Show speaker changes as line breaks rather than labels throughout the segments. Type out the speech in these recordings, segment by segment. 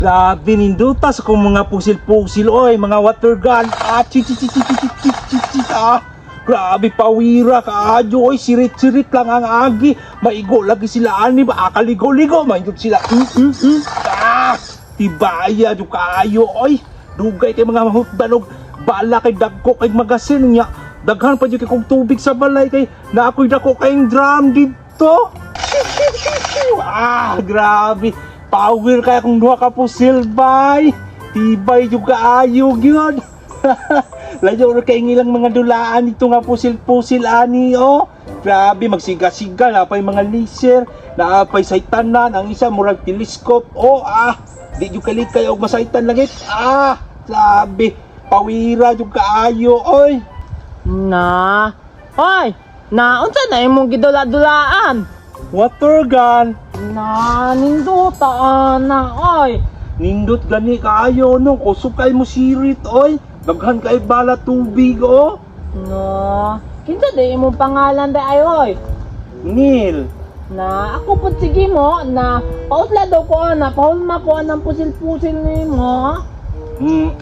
Grabe ninduta sa kong mga pusil-pusil oy, mga water gun. Ah, chi chi chi chi chi chi chi chi chi ah. Grabe pawira kaadyo oy, sirit-sirit lang ang agi. Maigo lagi sila ani ba akaligo-ligo man jud sila. Ah, tibaya jud kaayo oy. Dugay kay mga mahutdan og bala kay dagko kay magasin niya. Daghan pa jud kay kog tubig sa balay kay na ako'y dako kayong drum didto. Ah, grabe. Power kaya kung duha ka pusil, bay. Tibay juga kaayo gyud. Layo ra kay ilang mga dulaan dito nga pusil-pusil ani oh. Grabe magsiga-siga na pay mga laser, naa pay saytanan ang isa murag telescope. Oh ah, di jud kalikay og masaytan langit. Ah, grabe. Pawira jud kaayo oy.
Na. Hoy, na unsa na imong gidula-dulaan?
Water gun.
Na ninduta ana oy.
Nindot gani kaayo no, kusog kay mo sirit oy. Daghan kay bala tubig oh.
Na, kinsa day imong pangalan day ay oy?
Neil,
Na ako pud sige mo na pausla daw ko ana, pahulma ko anang pusil-pusil nimo.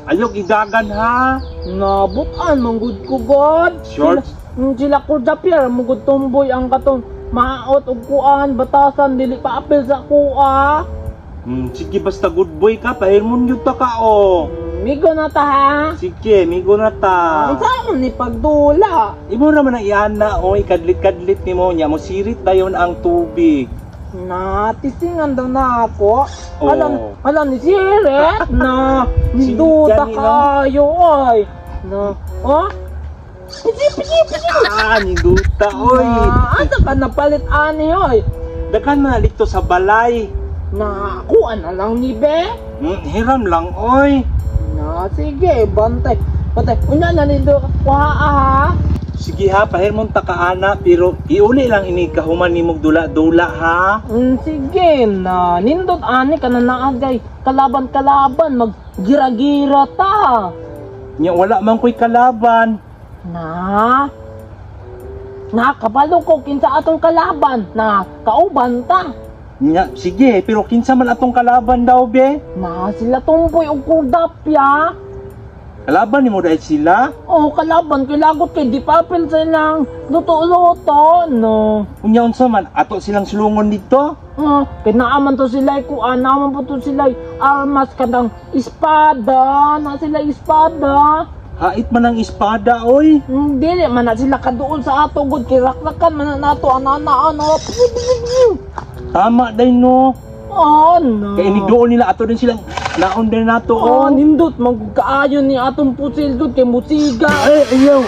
Ayok idagan ha.
Na butan manggud ko god.
Shorts?
Sila, sila ko Japier mugud tumboy ang katong maot og kuan batasan dili pa apil sa kuha.
Sige basta good boy ka, pahirmon yun ta ka oh.
Migo na ta ha.
Sige, migo na ta.
Ang saan ni pagdula?
Imo naman ang iana oy, kadlit-kadlit nimo nya mo sirit dayon ang tubig.
Natisingan daw na ako.
Oo.
Alam, alam ni Siret na ninduta
Sirit gani, no?
kayo oy. Na, oh? Pisi, pisi, pisi.
Ah, ninduta oy.
Na, asa ka napalit ani oy?
Daghan man na dito sa balay.
Na, kuan na lang ni Be.
Hiram lang oy.
Na, sige, bantay. Bantay, unya na nindo kuha ha.
Sige ha, pahirmon ta ka ana pero iuli lang ini kahuman nimog dula-dula ha.
Sige na, nindot ani ka na naagay. Kalaban-kalaban, maggira-gira ta.
Nya wala man ko'y kalaban.
Na, nakabalo ko kinsa atong kalaban na kauban ta.
Nya sige, pero kinsa man atong kalaban daw be?
Na sila tumboy og kurdapya.
Kalaban nimo dahil sila?
Oh, kalaban kay lagot kay di papel silang luto-luto no.
Unya unsa man ato silang sulungon dito?
Kay naaman to sila kuan, naaman po to sila armas kanang espada, na sila espada.
Hait man ang espada oy.
Dili man na sila kaduol sa ato gud kay rakrakan man na nato ana ano.
Tama day no.
Oh, no.
Kay iniduol nila ato din silang naon din nato
Oh,
oh.
nindot magkaayon ni atong pusil gud kay musiga.
Ay ayaw.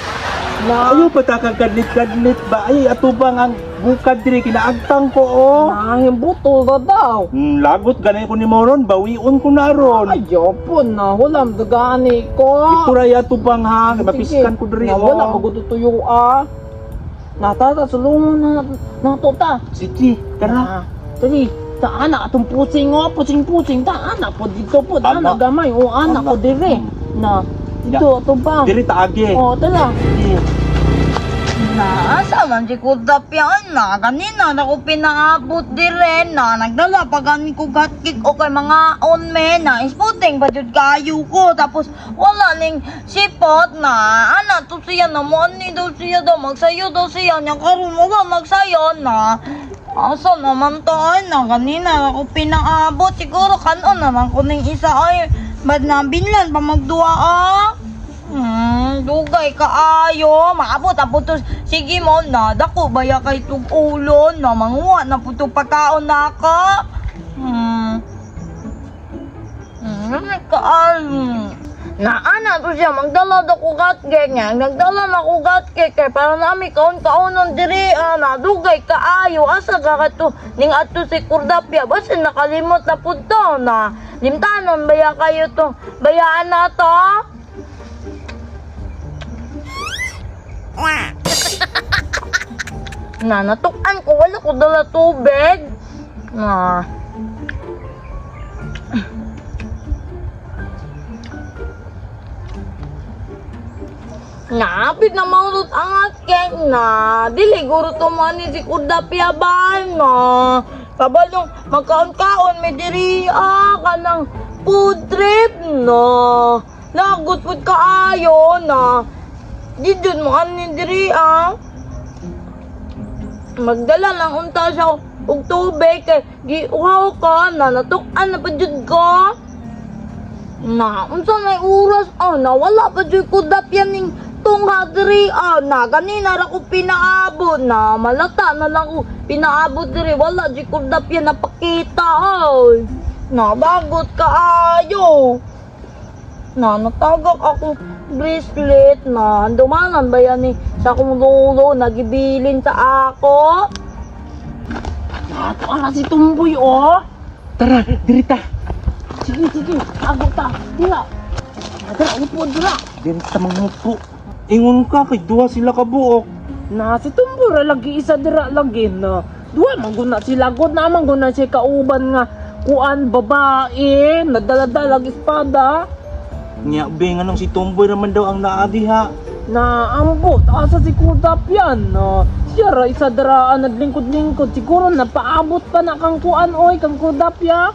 Na,
Ayaw pa ta kang kadlit-kadlit ba? Ay ato bang ang bukad diri kinaagtang ko oh.
nahimbuto ra daw.
Lagot ganay ko ni Moron, bawion ko na ron.
Ayaw po na, wala gani ko.
Ito ra ato bang ha, mapiskan ko diri
Na,
oh.
wala magututuyo ah. Natata sulungon na nato ta.
Sige, tara.
Na, dali, ta ana atong pusing oh, pusing-pusing ta ana po dito po, ta ana
Ana.
gamay oh ana ko dire. Na dito ato bang.
Diri taagi.
Oh, tara.
Sige.
Na, asa man si Kudapyan na? Kanina na ko pinaabot dire na. Nagdala pa gani ko gatkik o kay mga on me na. Isputing pa jud kayo ko. Tapos wala ning sipot na. Ana to siya na mo ani daw siya daw magsayo daw siya nya karon wala magsayo na. Asa naman to ay na kanina na ko pinaabot siguro kanon naman ko ning isa ay bad na binlan pa magduwa ah. Dugay kaayo. Maabot abot to. Sige mo na, dako baya kay tug ulo na manguha na puto pagkaon na ka. Kaayo. Na ana to siya magdala daw ko gatgek niya. Nagdala na ko gatgek kay para nami kaon-kaonon diri ah, na dugay kaayo asa ka kato ning adto si Kurdapya basta nakalimot na pud to na. Limtanon baya kayo to. Bayaan na to. Na, natukan ko. Wala ko dala tubig. Na. Naapit na maurot ang atkeng na. Dili guro tumani si Kudapya ba na. Kabalong magkaon-kaon may diri ah kanang food trip na. Lagot pud kaayo na. Di jud mo ani diri ah. Magdala lang unta siya og tubig kay giuhaw ka na natuk-an na pa jud ko. Na, unsa may oras ah, na wala pa jud ko dapyan ning tungha diri ah, na ganina ra ko pinaabot na malata na lang ko pinaabot diri wala jud ko dapyan napakita ay. Na bagot kaayo. Na natagak ako bracelet na dumanan ba yan ni sa akong lolo nagibilin sa ako.
Ato ala si Tumboy oh.
Tara, dirita.
Sige, sige. Ago ta. Dira. Dira, upo dira.
Dirita mangupo. Ingon ka kay duha sila ka buok.
Na si Tumboy ra lagi isa dira lagi na. Duha man gud na sila gud na man gud na siya kauban nga kuan babae nadala-dalag espada.
Nya be nganong si Tomboy raman daw ang naa diha.
Na ambot asa si Kudap yan no. Siya ra isa dira naglingkod-lingkod siguro napaabot pa na kang kuan oy kang Kudap ya.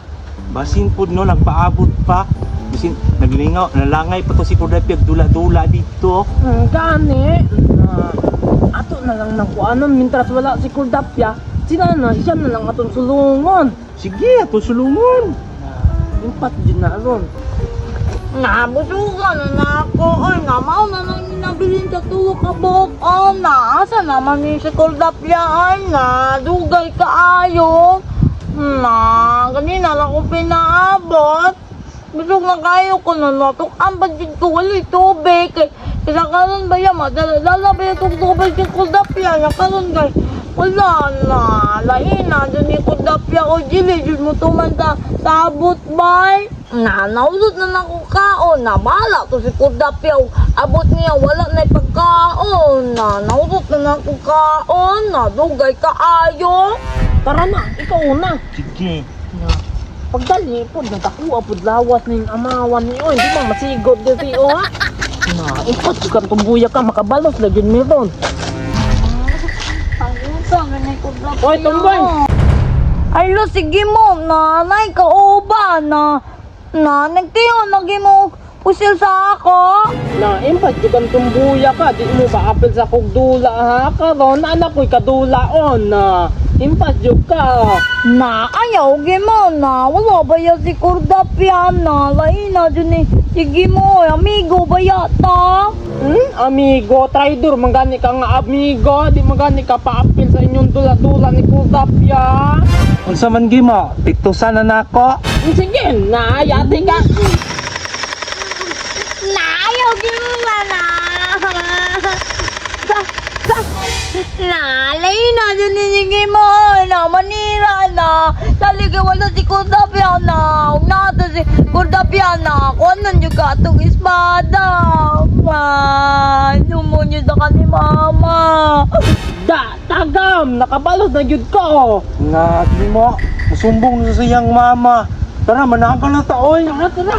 Basin pud no nagpaabot pa. Basin naglingaw, nalangay pa to si Kudapia dula-dula dito.
Gani na ato na lang nang kuanon mintras wala si Kudap ya. Sila na siya na lang atong sulungon.
Sige, ato sulungon.
Impat din na ron.
Nabusugan na na ako. Ay, nga, mao na nang nabilin sa tulo ka buhok. Oh, na, asa naman yung sa kuldapya? Ay, na, dugay kaayo. Na, ganina lang ko pinaabot. Busog na kayo ko na natok. Ang bagid ko, wala'y tubig. Kay, kaya karon ba yan, madala ba yung tubig si kuldapya? Ya, karon kay, wala na, lahi na, dun ni kuldapya o jili, dun mo tuman sa sabot bay. Na, naulot na nako kaon, na bahala to si Kudapya, abot niya, wala na pagkaon, na naulot na nako kaon, na dugay kaayo.
Tara na, ikaw na.
Sige.
Na, pagdali po, natakuha po lawas na yung amawan ni oy. Hindi ba masigot din si o ha? Na, impat ko kang tumbuya ka, makabalos na yun meron.
Ang unsa man ni Kudapya.
Oy, tumboy!
Ay, lo, sige mo, nanay, kauba, na, na, nagtiyon, nagi mo, pusil sa ako.
Na, impat ko kang tumbuya ka, di mo ba apel sa kugdula ha? Karon, anak ko'y kadulaon na. Impat jud ka.
Na, ayaw, mo, na, wala ba yan si Kurdapya, na, lain na, dun eh, sige mo, amigo ba yata?
Amigo, traidor, mangani ka nga amigo, di mangani ka paapil sa inyong dula-dula ni Kudapya.
Unsa man gimo? Tiktusan na nako.
Sige, na, yati ka.
Na, ayaw, mo ba na? Na, lain na, dun eh, sige mo, na, manira na, talaga wala si Kurdapya, na, nata si Kurdapya, na, kunan yung katong espada, ma, lumunyo na ka ni Mama.
Da, tagam, nakabalos na jud ko.
Nga gimo, musumbong na sa iyang mama. Tara, managal na ta oy.
Tara, tara.